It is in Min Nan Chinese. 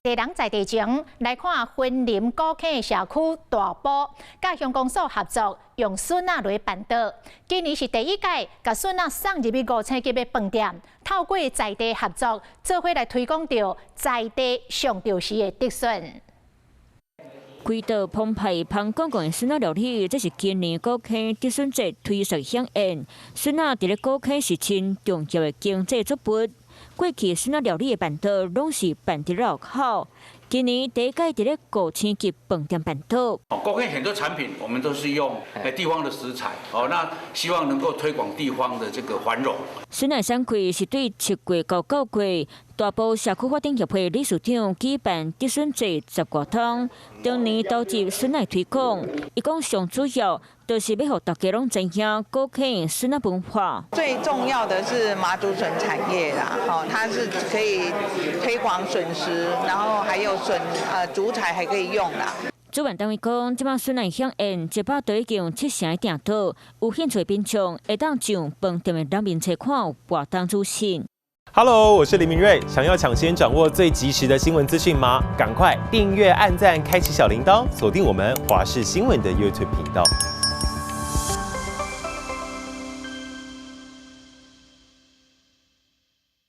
地人在地情，來看雲林古坑社區大埔，佮鄉公所合作，用筍仔來辦桌。今年是第一屆，共筍仔送入去五星級的飯店，透過在地合作，做伙來推廣著在地上著時的竹筍。規桌澎湃芳廣廣的筍仔料理，這是今年古坑竹筍節推出饗宴。筍仔佇咧古坑是真重要的經濟作物。過去筍仔料理的辦桌攏是辦佇路口，今年第一屆佇咧五星級飯店辦桌。古坑很多產品，我們都是用地方的食材，哦，那希望能夠推廣地方的這個繁榮。筍仔產季是對7月到9月，大埔社區發展協會理事長舉辦竹筍節十外通，當年投入筍仔推廣，伊講上主要就是欲予大家攏知影古坑筍仔文化。最重要的是麻竹筍產業啦，哦，它是可以推廣筍食，然後還有筍竹材還可以用啦。主辦單位講，這擺筍仔饗宴100桌已經有七成的訂桌，有興趣的民眾會當上飯店的網面查看有活動資訊。 Hello，我是林明瑞，想要搶先掌握最及時的新聞資訊嗎？趕快訂閱、按讚、開啟小鈴鐺，鎖定我們華視新聞的 YouTube 頻道。